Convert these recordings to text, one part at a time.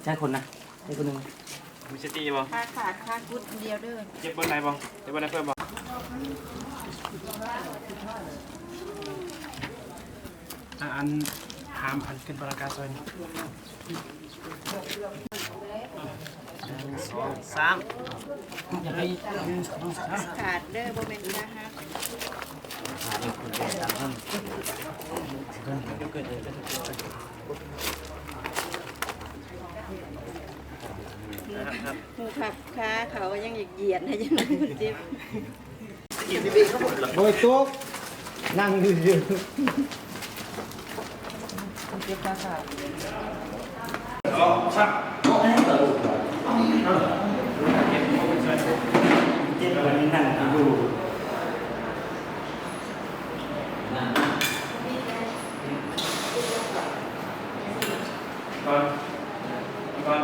ໃຊ້ຄົນນະ ໃຊ້ຄົນໜຶ່ງ. ມີສະຕິຢູ່ບໍ່? ຂາຂາດ ຂາກຸດດຽວເດີ. ເຈັບບ່ອນໃດບໍ່? ເຈັບບ່ອນໃດເພີ່ມບໍ່? ອ່າ ອັນ ຫາມ ອັນ ຂຶ້ນປະລັງກາຊອຍ ໜຶ່ງ ສອງ ສາມ. ຂາດເດີ ບໍ່ແມ່ນຂາຫັກ. ໝູ່ຂັບຄາເຂົາຍັງຢາກຢຽດໃຫ້ ຍັງເຈັບ. ໂອ້ຍ ຕົກ ນັ່ງຢູ່ ເຈັບຂາຂາດ. ເຈັບ ນັ່ງຢູ່. ກ່ອນ ກ່ອນ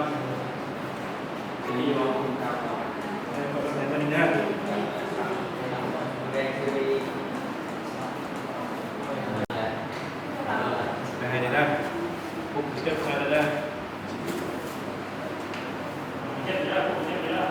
ໄປໃຫ້ໄດ້ເດີ ປຸບເຈັບໃສ່ໄດ້ເດີ ເຈັບເດີ ປຸບເຈັບເດີ.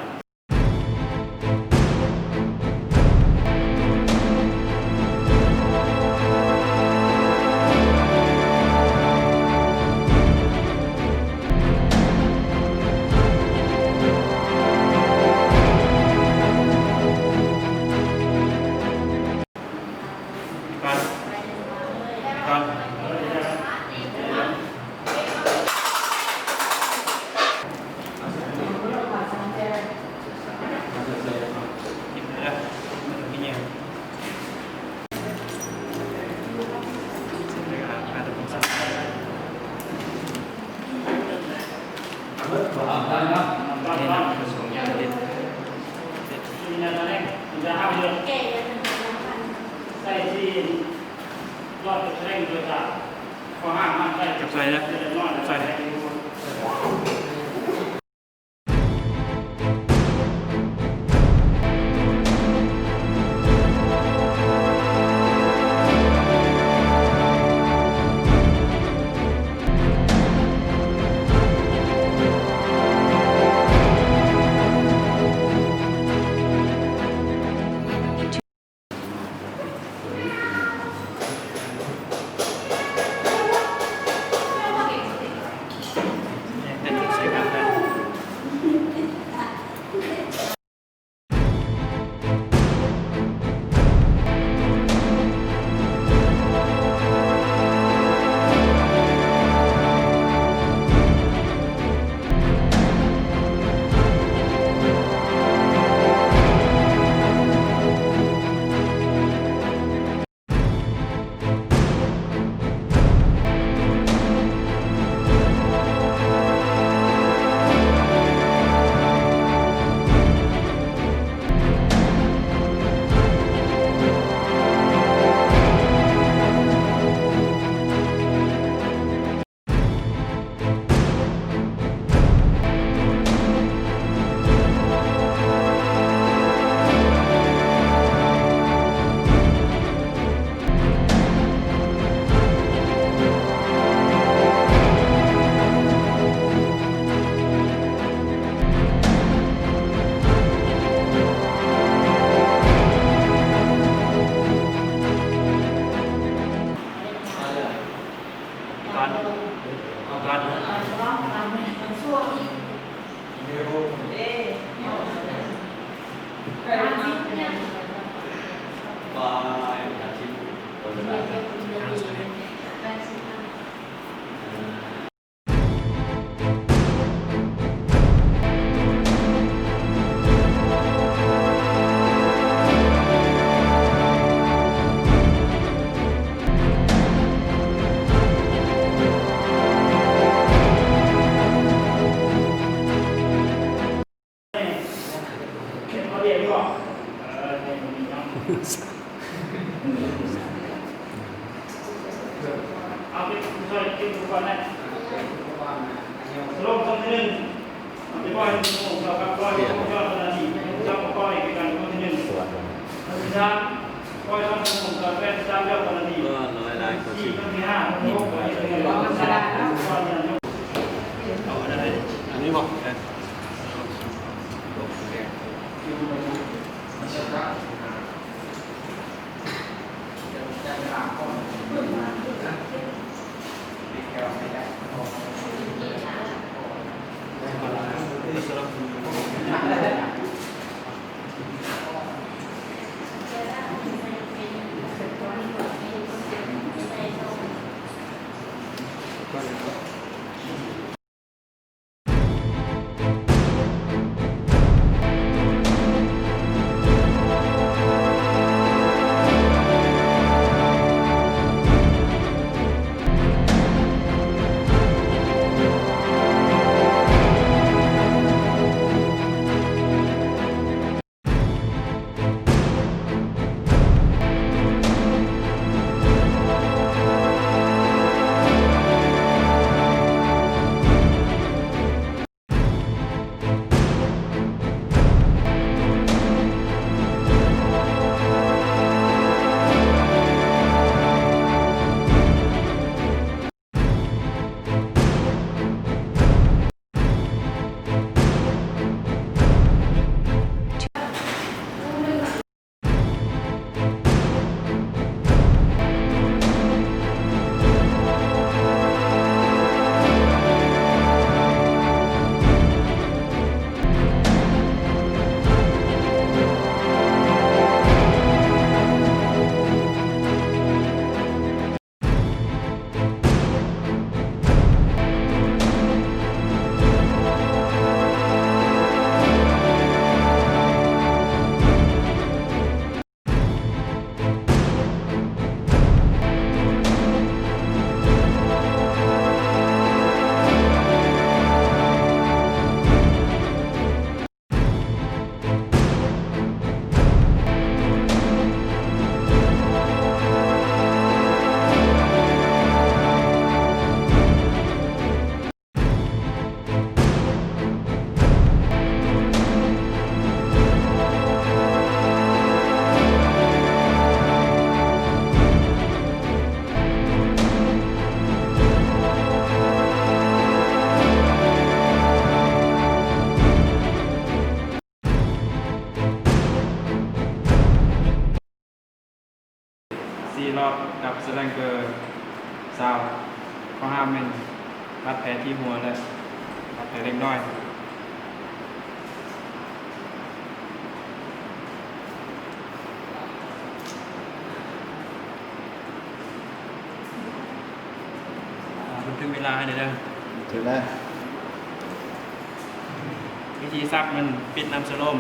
ຈັບໃສ່ເດີ ຈັບໃສ່. ເອີ ໜ້ອຍຫຼາຍກວ່າຊິ ອັນນີ້ບໍ່? ສີ່ລອບກັບສະແລັງເບີຊາວ ຂໍ້ຫ້າມແມ່ນບາດແຜທີ່ຫົວ ແລະ ບາດແຜເລັກນ້ອຍ. ອ່າ ບັນທຶກເວລາໃຫ້ແດ່ເດີ. ຖືກແລ້ວ. ວິທີຊັກແມ່ນປິດນ້ຳສະໂລມ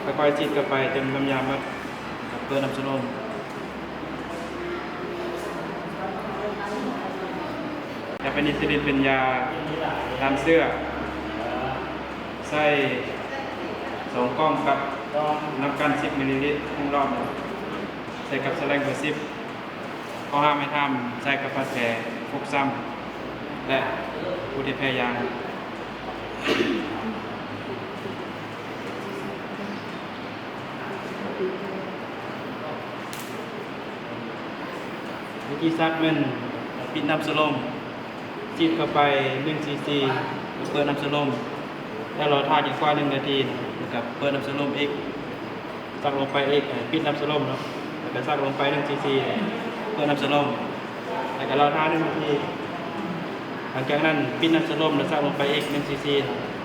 ຄ່ອຍໆ ສີດເຂົ້າໄປຈົນນ້ຳຢາໝົດ ແລ້ວເປີດນ້ຳສະໂລມ. ຢາເປນິຊິລິນເປັນຢາຕ້ານເຊື້ອ ໃຊ້ສອງກ່ອງກັບນ້ຳກັ່ນສິບມິນລີລິດ ໜຶ່ງລອບ ໃສ່ກັບສະແລັງເບີສິບ. ຂໍ້ຫ້າມ ໃຫ້ທຳໃສ່ກັບບາດແຜຟົກຊ້ຳ ແລະ ຜູ້ທີ່ແພ້ຢາ. ວິທີຊັກແມ່ນປິດນ້ຳສະໂລມ ສີດເຂົ້າໄປໜຶ່ງຊີຊີ ແລ້ວເປີດນ້ຳສະໂລມ ແລ້ວລໍຖ້າອີກກວ່າໜຶ່ງນາທີ ແລ້ວກໍເປີດນ້ຳສະໂລມອີກ. ຊັກລົງໄປອີກ ປິດນ້ຳສະໂລມເນາະ ແລ້ວກໍຊັກລົງໄປໜຶ່ງຊີຊີ ເປີດນ້ຳສະໂລມ ແລ້ວກໍລໍຖ້າໜຶ່ງນາທີ. ຫຼັງຈາກນັ້ນປິດນ້ຳສະໂລມ ແລ້ວຊັກລົງໄປອີກໜຶ່ງຊີຊີ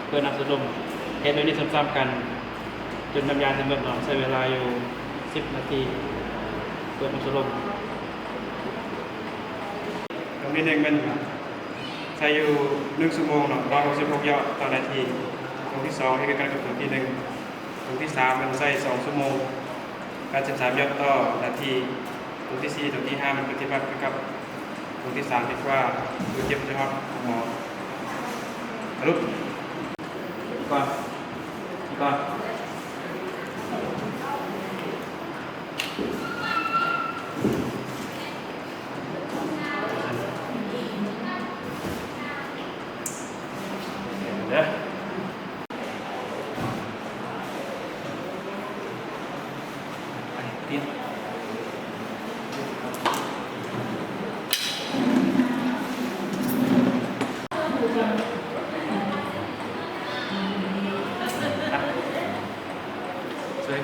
ເປີດນ້ຳສະໂລມ. ເຮັດແບບນີ້ຊ້ຳໆກັນຈົນນ້ຳຢາຈະໝົດເນາະ ໃຊ້ເວລາຢູ່ສິບນາທີ ເປີດນ້ຳສະໂລມ. ຕົງທີໜຶ່ງແມ່ນໃຊ້ຢູ່ໜຶ່ງຊົ່ວໂມງເນາະ ຮ້ອຍຫົກສິບຫົກຢອດຕໍ່ນາທີ. ຕົງທີສອງເຮັດຄືກັນກັບຕົງທີໜຶ່ງ. ຕົງທີສາມແມ່ນໃຊ້ສອງຊົ່ວໂມງ ແປດສິບສາມຢອດຕໍ່ນາທີ. ຕົງທີສີ່ ຕົງທີຫ້າແມ່ນປະຕິບັດຄືກັບຕົງທີສາມ ເຮັດວ່າຜູ້ເຈັບຈະຮອດໂຮງໝໍ. ສະຫຼຸບ ກ່ອນ ກ່ອນ. ເດີ ໄປ ຕຽມ.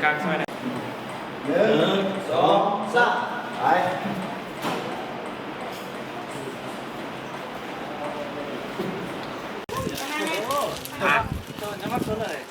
ກາງຊ່ອຍແດ່ ໜຶ່ງ ສອງ ສາມ ໄປ. ອ່ະ ຈະມາຊົນເລີຍ.